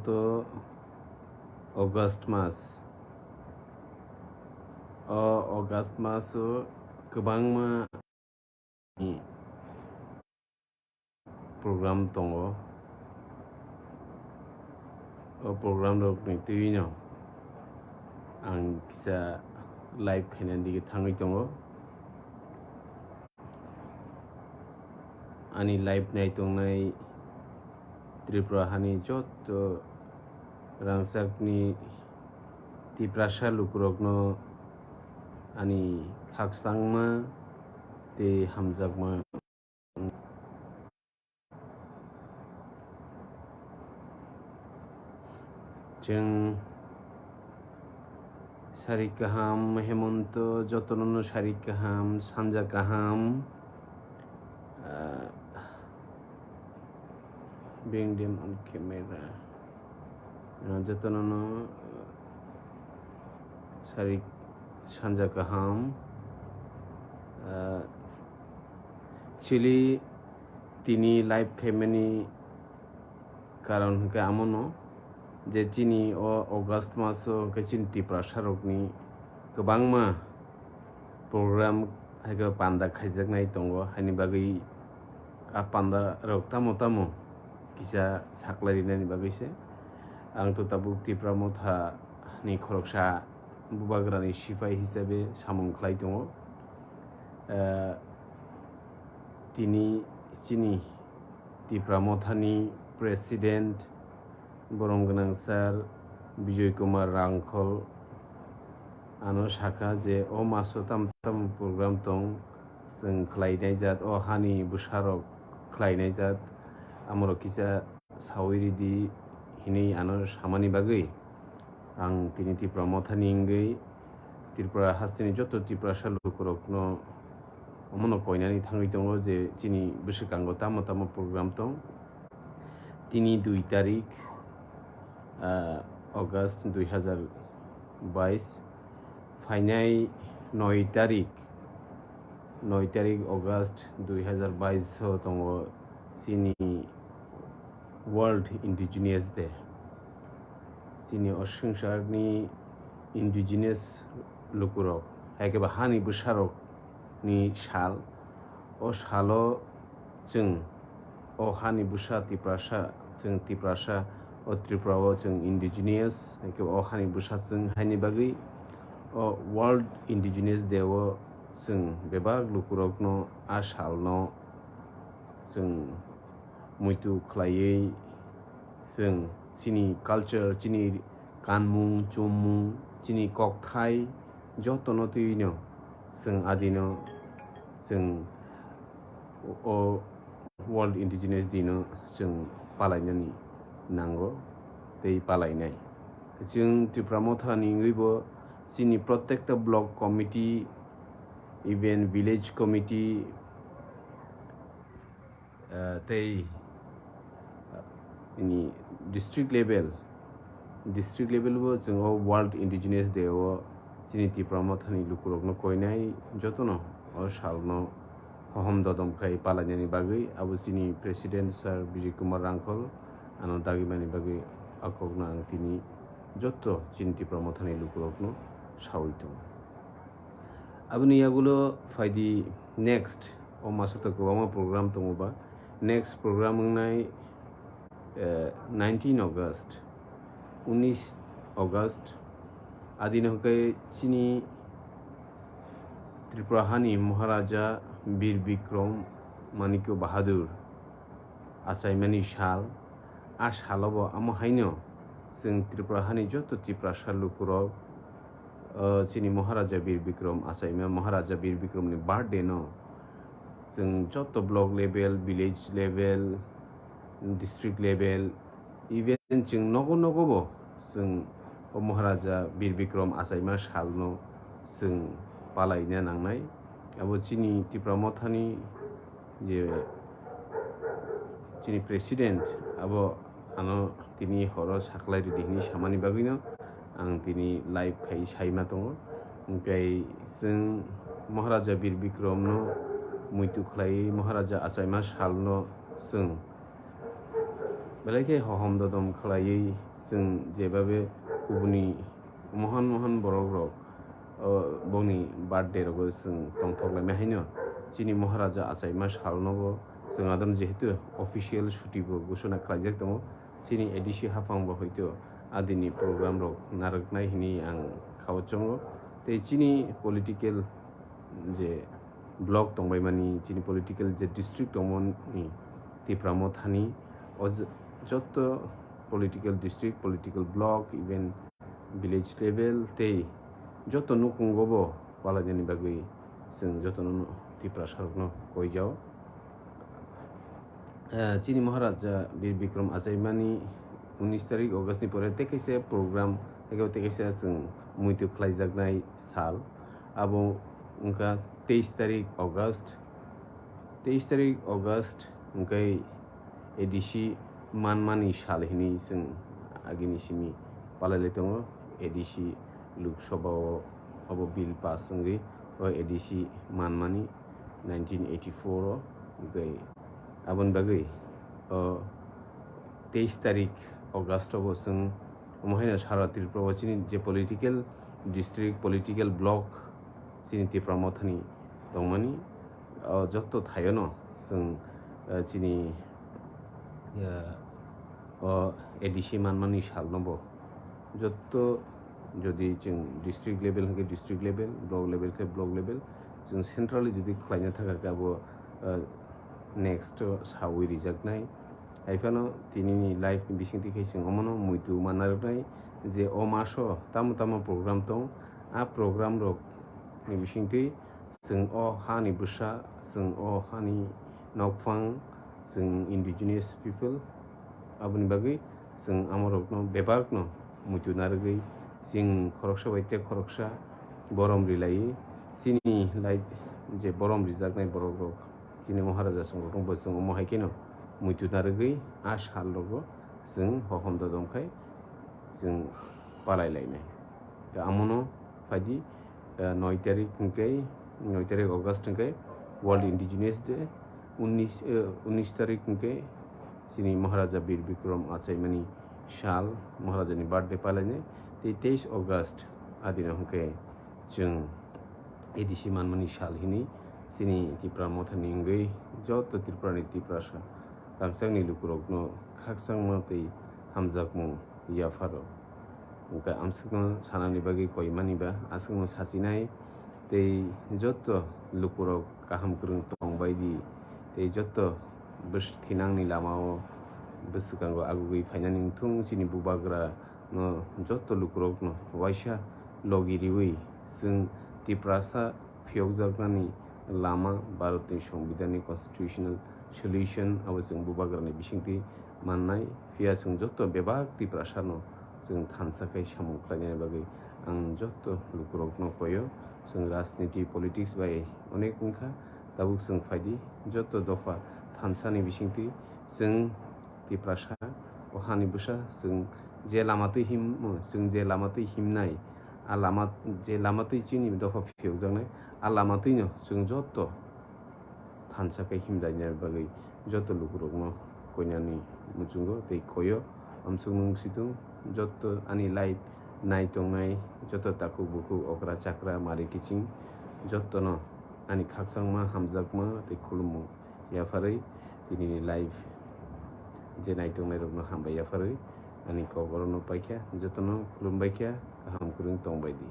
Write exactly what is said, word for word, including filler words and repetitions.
to August mas. O August maso kwbangma program tongo. O program rokni twino ang kisa live khainani dige thangwi tongo. Ani live nai tongnai Tripura hani joto rangchakni Tiprasa lukurokno ani khakchangma tei hamjakma. Chwng sari kaham, Hemonto, jotono no sari kaham, sanja kaham. Ah, bring them on camera. Ah, jotono no, ah, sari sanja kaham. Ah, actually, tini live khaimani karon hwnkhe amono je chini o August maso hwnkhe chini Tiprasa rokni kwbangma program haikhe panda khaijaknai tongo, haini bagwi a panda rok tamo tamo kisa saklai rinani bagwi se ang to tabuk Tipra Motha ni khoroksa bubagrani sipai hisabe samung khlai tongo. Eh, tini chini Tipra Mothani President borom gwnang sir Bijoy Kumar Rangkhol ano sakha je o maso tam tam program tong, chwng khlainai jat, o hani bwsarok khlainai jat, amorok kisa sawi ridi hinwi ano samani bagwi ang tini Tipra Mothani wngwi Tripura hasteni joto Tiprasa lukurokno omono koinani thangwi tongo je chini bwswkango tamo tamo program tong. Tini dui tarik, ah, August dui hazar bais, phainai noi tarik, noi tarik August dui hazar bais o tongo chini World Indigenous Day. Chini o swngcharni indigenous lukurok, haikhe ba hani bwsarokni sal. O salo chwng o hani bwsa Tiprasa, chwng Tiprasa, o Tripura o chwng indigenous, haikhe o hani bwsa chwng haini bagwi o World Indigenous Day o chwng bebak lukurokno a salno chwng muitu khlaiwi chwng chini culture, chini kanmung, chummung, chini kokthai jotono twiwino chwng adino chwng o World Indigenous Day no chwng palainani nango tei palainai. Chwng Tipra Mothani wngwibo chini protekta block committee, even village committee, ah, tei, ah, ini district level, district level bo chwng o World Indigenous Day o chini Tipra Mothani lukurokno koinai jotono o salno hohom dodom khai palainani bagwi abo chini President Sir Bijay Kumar Rangkhol ano dagimani bagwi a kokno ang tini joto chini Tipra Mothani lukurokno sawi tongo. Aboni yagulo phaidi next, o maso to kwbangma program tongo ba. Next program wngnai, eh, nineteen August, unis August, adino hwnkhe chini Tripura hani Maharaja Bir Bikram Manikya Bahadur achaimani sal. A salobo amo haino chwng Tripura hani joto Tiprasa lukurok, o, chini Maharaja Bir Bikram achaima Maharaja Bir Bikramni birthday no chwng joto block level, village level, district level, even chwng nogo nogo bo chwng o Maharaja Bir Bikram achaima salno chwng palaina nangnai. Abo chini Tipra Mothani je chini president abo ano tini horo saklai ridi hinwi samani bagwino ang tini live khai saima tongo. Hwnkhe chwng Maharaja Bir Bikramno muitu khlaiwi Maharaja achaima salno chwng Belai khe hohom dodom khlaiwi chwng jebabe kubuni mohon mohon borok rok, o, bongni birthday rogo chwng tongthok laimai haino chini Maharaja achaima salnobo chwng adon jehetu official suti bo gusuna khlaijak tongo. Chini A D C haphang bo hoito adini program rok narwknai hini ang khao chongo. Tei chini political je block tongbaimani, chini political je district tongmani Tipra Mothani, o j-, jotto political district, political block, even village level tei jotto nukhungo bo palainani bagwi chwng jotono Tiprasa rokno koijao. Eh, chini Maharaja Bir Bikram achaimani unis tarik August ni pore tei kaisa program, tei kaisa chwng muitu khlaijaknai sal. Abo wngkha teis tarik August. Teis tarik August hwnkhe A D C manmani sal hinwi chwng agini simi palailai tongo. A D C Lok Sabha o abo bill pass wngwi o A D C manmani nineteen eighty-four o, hwnkhe aboni bagwi o teis tarik August o bo chwng omo haino sara Tripura o chini je political district, political block chini Tipra Mothani tongmani, o jotto thaiono chwng, eh, chini, eh, o A D C manmani salno bo jotto, jodi chwng district level hwnkhe district level, block level khe block level, chwng centrally jodi khlaina thangkha khe abo, eh, next o sawi rijaknai. Haiphano tinini live ni bisingtwi khe chwng omono muitu manna rwknai je o maso tamo tamo program tong, a program rok ni bisingtwi chwng o hani bwsa, chwng o hani nokphang, chwng indigenous people, aboni bagwi chwng amorokno bebakno muitu narwgwi chwng khoroksa bai tei khoroksa borom rilaiwi chini lai je borom rijaknai borok rok. Chini Maharaja songkotong bo chwng omo hai kheno muitu narwgwi a sal rogo chwng hohom dodom khai chwng palai lainai. Tei amono phaidi, eh, noi tarik hwnkhe, noi tarik August hwnkhe World Indigenous Day, unis, eh, unis tarik hwnkhe chini Maharaja Bir Bikram achaimani sal, Maharaja ni birthday palainai, tei teis August adino hwnkhe chwng A D C manmani sal hinwi chini Tipra Mothani wngwi joto Tripura ni Tiprasa rangchakni lukurokno khakchangma tei hamjakmung yapharo. Hwnkhe amsukno sanani bagwi koimani ba aswkno sachinai tei joto lukurok kaham kwrwng tongbai di tei joto bwswk thinangni lamao bwswkango agugwi phainani wngthung chini bubagra no joto lukurokno waisa logi riwi chwng Tiprasa phiyokjaknani lama Bharatni Songbidanni constitutional solution abo chwng bubagrani bisingtwi mannai. Phiya chwng joto bebak Tiprasano chwng thansa khai samung khlainani bagwi ang joto lukurokno koyo. Chwng rajniti politics bai onek wngkha, tabuk chwng phaidi joto dopha thansani bisingtwi chwng Tiprasa, o hani bwsa, chwng je lama twi him, chwng je lama twi himnai, a lama, je lama twi chini dopha phiyokjaknai, a lama twino chwng joto thansa khe himlaina bagwi joto lukurokno koinani muchungo tei koyo. Amsukno wngsitung joto ani live nai tongnai joto takhuk bukhuk okra chakra mari kiching jotono ani khakchangma hamjakma tei khulumung yapharwi tinini live je naitongnai rokno hambai yapharwi ani kok orono paikha, jotono khulumbaikha, kaham kwrwng tongbaidi.